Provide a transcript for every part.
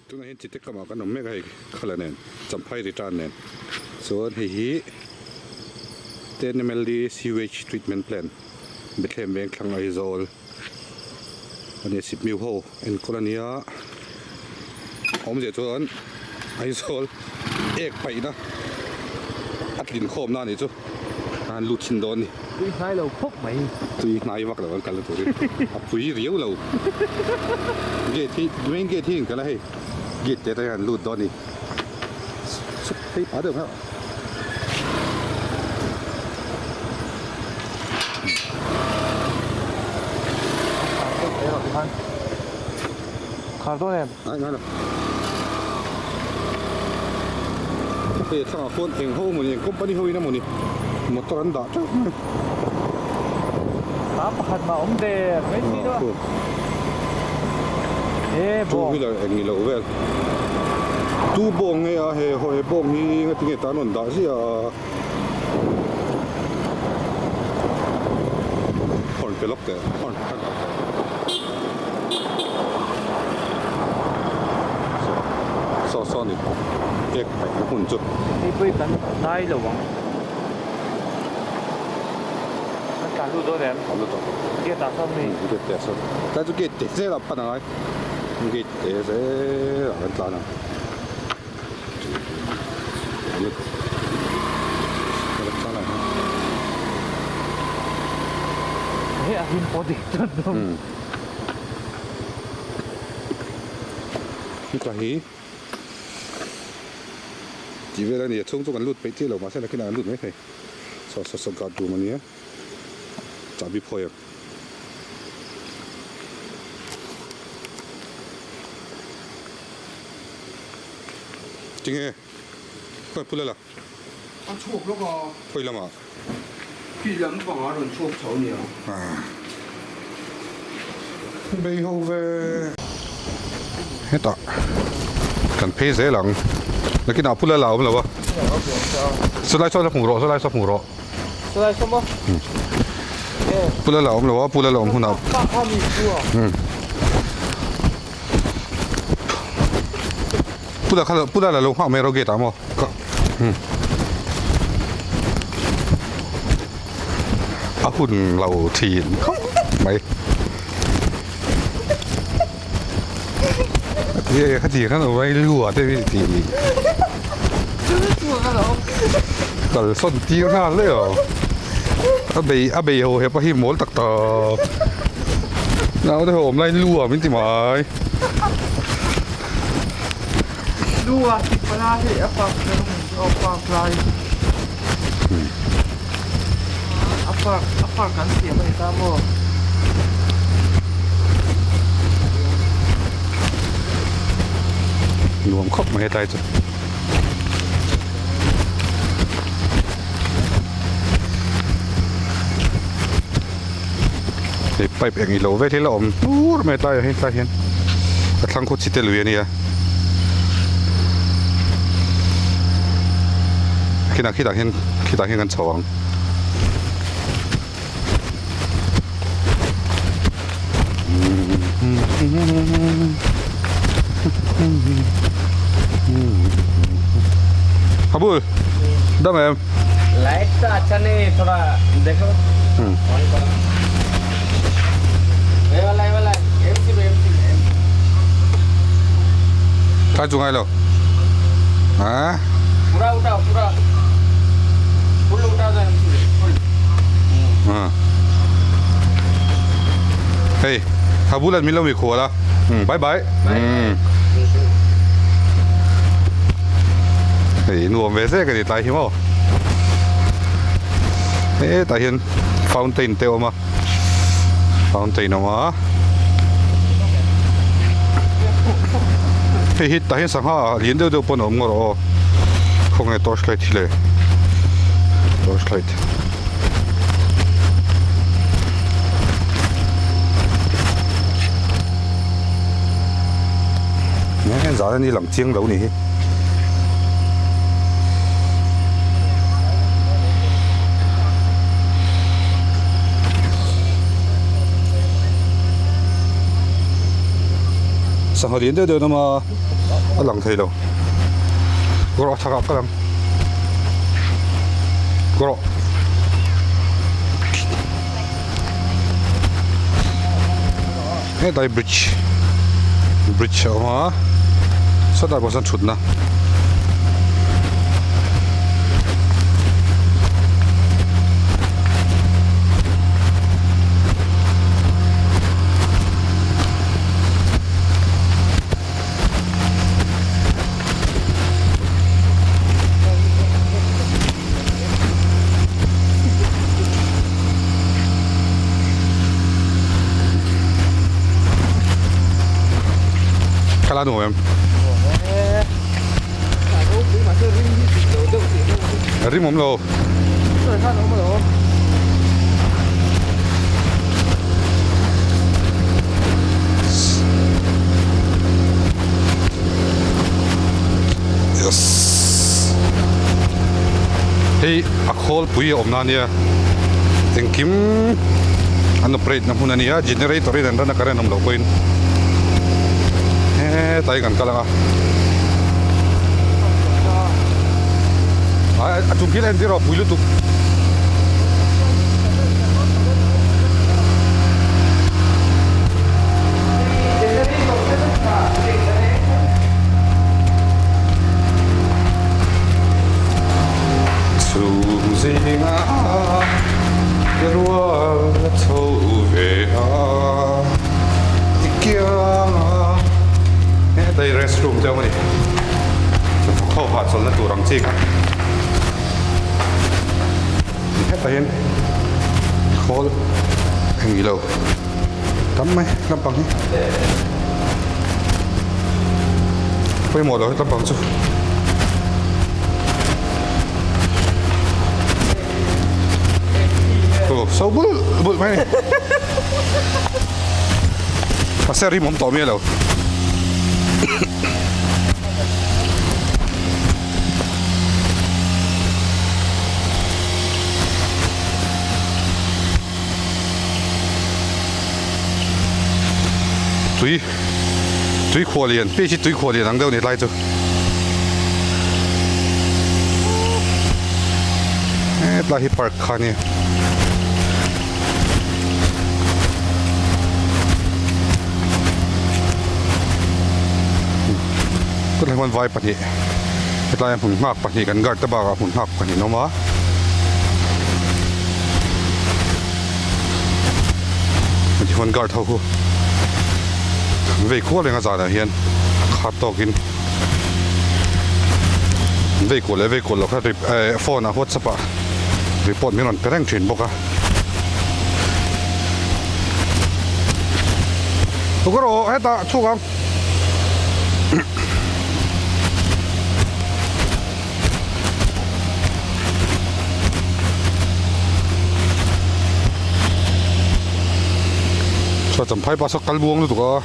Tunah hian chite kamah kan awm mek a hei khala nen Champhai return nen chuan hei hi TNMLD sewage treatment plant Bethlehem Vengthlang Aizawl a nia Sipmiu ho enkawl a nia awmzia chuan Aizawl ek paihna a tlin khawmna a nih chu a han lut chhin dawn a ni. Tui hnai lo khawp mai. Tui hnai vak lo an kalna turin a pui riau lo. Gate hi main gate hi in kal a hei gate te atang hian an lut dawn a ni. Chhuk phei pah deuh nghauh. Khar dawn em? Ngai ngai lo. Hei thlangah khuan eng ho mawni eng company ho in a mawni motor an dah teuh mai. A pakhat mah awm der mai si lo a. E Two wheeler eng ni lo vel. Tu bawng nge a he he bawng hi ngatinge tan rawn dah ziah a. Horn pe lawk teh horn khan tawh teh. Saw saw ni ek paih na hmun chu. Hei pawh hi kan dai lo ang. Kan tlan lut dawn em? Tlan lut tawh. Gate ah sawn mi? Gate te ah sawn. Tlai chu gate te zel ah pan angai. Gate te zel ah kan tlan ang. He a him pawh dik chuan dawn. Heta hi tih vel a ni a chhung chu kan lut peih chiah lo mahse nakinah kan lut mai thei saw saw saw guard room a nia chahbi phawi ang. Tinge khawi phul ala? A chhuak lawk a. Khawi lamah? Khi lam pangah a rawn chhuak chho nia. Bei ho ve. Hetah kan phei zel ang. Nakinah phul ala awm lo a. Chulai saw la hmuh rawh, chulai saw hmuh rawh. Chulai saw maw? Phul ala awm lo a, phul ala awm hunah. Pula kha pula la lo nghak mai rawh gate ah maw ka a hun lo thin khawp mai e khati khan awm ai lu ah te mi ti kal sawn tir nghal daih aw a bei a bei ho hepa hi mawl tak tak naute ho awm laiin lu ah min ti mai. Lu ah ti pala hei a park na rawng chu aw park lai a park a park an siam a ni ta maw. Nuam khawp mai hetlai chu. Hei pipe eng ilo vel hi la awm hnur mai tlaiah hian tlai hian a thlang khu chite lui a nia khitah khitah hian khitah hian kan chho ang. Habul dam em. Light to acha nahi thoda dekho on karo ye wala ye wala MCB MCB Tha chu ngai lo ha pura utao pura full utao do MCB full ha hei Habul an min lo mi khual a bye bye Hei nuam ve zek a ni tlai hi maw hetah hian fountain te a awm a fountain a awm a hei hi tah hian sangha lian deuh deuh pawn a awm ngawt aw khawnge torch light hi le torch light. Nge zan a ni lang chiang lo ni hi. Sangha lian deuh deuh an awm a. A lang thei lo. Kawr a chhakah ka lang. Kawr aw. Hetlai bridge bridge a awm a sawtlai pawh sawn thutna. Kala nuam em? Rim awm lo. Yes. Hei a khawlpui a awmna ania engkim an operate na hmun ania generator in an run a current awm loh pawhin hetlai kan kal ang a a chung khi la entir rawh pui lutuk. Chhung zinga ka rual a chho ve a i kiang a hetlai restroom te awm a ni ho hahchawlhna tur ang chi kha hetah hian khawl eng ilo tam mai lampang hi pawimawh lo lampang chu aw so bul bul mai a ni mahse a rim awm tawh miah lo. Tui tui khuah lian page hi tui khuah lian ang deuh a ni tlai chu hetlai hi park kha a nia. Tunah hian vai pahnih hetlai a hmun nghak pahnih kan guard te bakah hmun nghak pahnih an awm a. Tichuan guard ho khu vei kual reng a zanah hian khat tawkin vei kual leh vei kual loh kha phone ah whatsapp ah report min rawn pe reng thin bawk a. Tukar aw hetah chhuk ang. Chuan champhai bus a kal buang lutuk a.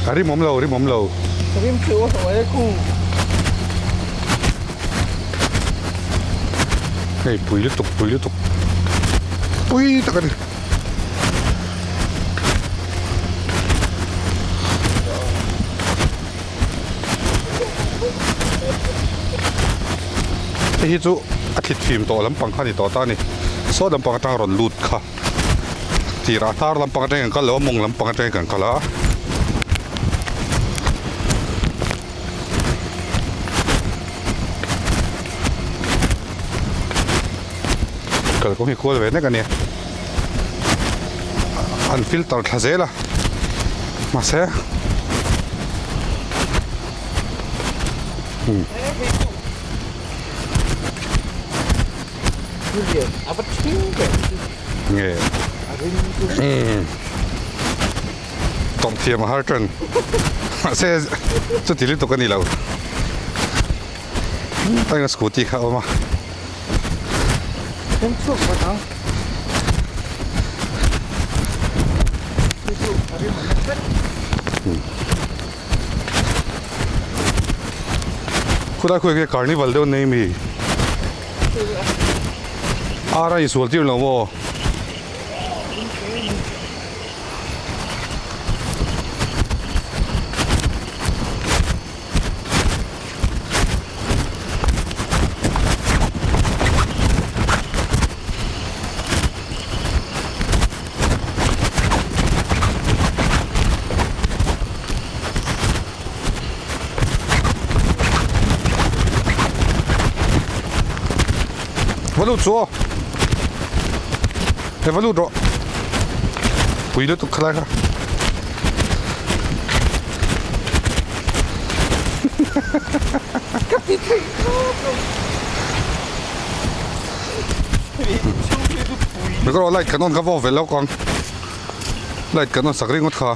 A rim awm lo, rim awm lo. Rim chu a haw e khu. Hei pui lutuk, pui lutuk. Pui tak a ni. Hei hi chu a thlit fim tawh lampang kha a ni tawh ta a ni. Saw lampang atang rawn lut kha tirah hnar lampang atangin kan kal lo a mawng lampang atangin kan kal a. Kalkawng hi kual ve nek a nia an filter thla zel a mahse nge. Tawng thiam a har tan. Mahse chuti lutuk a ni lo. Tainga scooty kha a awm a. Then chhuak vat ang. Chu chu a rim an vek. Khulai khuai khi carnival deuh nei mi. Ar a insual tir lo maw? Va lut chu aw he va lut rawh pui lutuk khalai kha Ka ti thei Mekawr light kan on kha vaw vel lawk ang light kan on sak ringawt kha.